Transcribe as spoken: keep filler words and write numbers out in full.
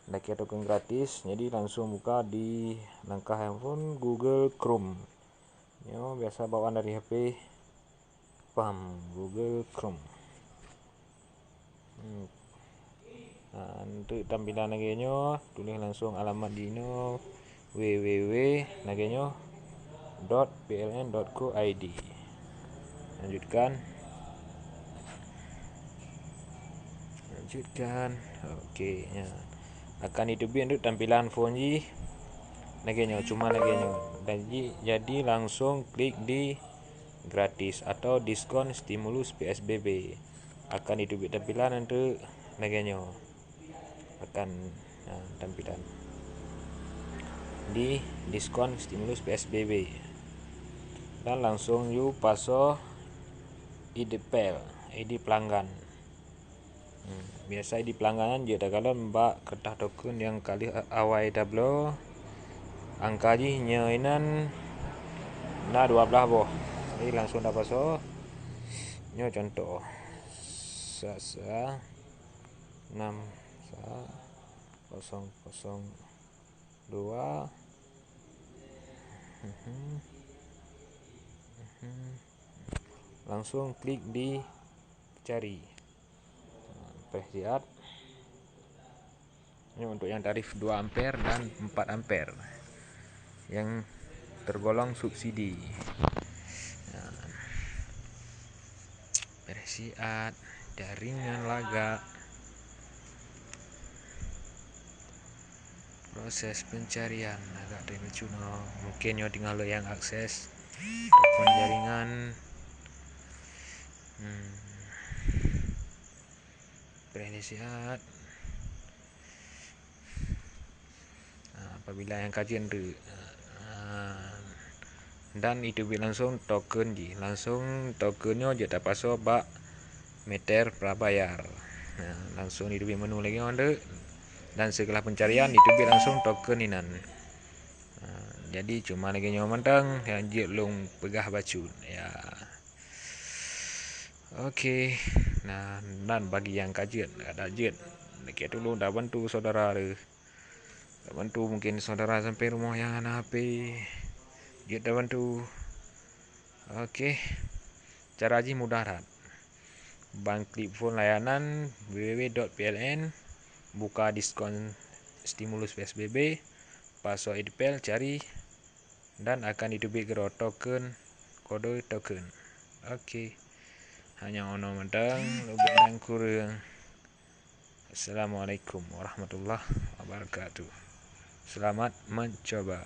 lakèe token gratis. Jadi langsung buka di langkah handphone Google Chrome. Nyoe biasa bawaan dari H P. Pam, Google Chrome. Hmm. Nah, untuk tampilan lagèe nyoe, tulis langsung alamat di inoe, www lagèe nyoe dot pln dot co id. Lanjutkan. Lanjutkan. Oke, ya. Akan jiteubiet untuk tampilan phone jih lagèe nyoe, cuma lagèe nyoe. Jadi, jadi langsung klik di gratis atau diskon stimulus P S B B. Akan jiteubiet tampilan untuk lagèe nyoe. Akan, ha, tampilan di diskon stimulus P S B B. Dan langsung yue pasoe I D pèl, I D pelanggan. Hmm, biasa I D pelanggan jeuet takalon bak keureutah token nyang ka lheueh awai tabloe. Angka jih nyoe inan na dua blaih boh. Jadi langsung tapasoe. Nyoe contoh. Sa sa enam sa kosong kosong dua. Mhm. Mhm. Langsung klik di cari. Preh siat. Ini untuk yang tarif dua ampere dan empat ampere yang tergolong subsidi. Nah, preh siat, jaringan lagak. Proses pencarian agak terlalu cunong. Mungkin nyoe tinggai lé nyang akses ataupun jaringan. Hmm. Preh siat. Ha, apabila nyang ka jeuet, ha, dan jiteubiet langsung token jih. Langsung token nyoe jeuet tapasoe bak meter prabayar. Ha, langsung jiteubiet menu lagèe nyoe. Dan setelah pencarian, jiteubiet langsung token inan. Ha, jadi cuma lagèe nyoe mantong nyang jeuet lôn peugah bacut. Ya. Oke. Nah, nan bagi nyang ka jeuet, ka jeuet. Lakèe tulông tabantu saudara tu. Tabantu mungkin saudara sampai rumoh nyang hana H P. Jeuet tabantu. Oke. Cara jih mudah that. Ban klik phone layanan www dot pln, buka diskon stimulus P S B B, pasoe I D pèl, cari, dan akan jiteubiet keudroe token, kode token. Oke. Hanya ono mantong, leubeh dan kureueng. Assalamualaikum warahmatullahi wabarakatuh. Selamat mencoba.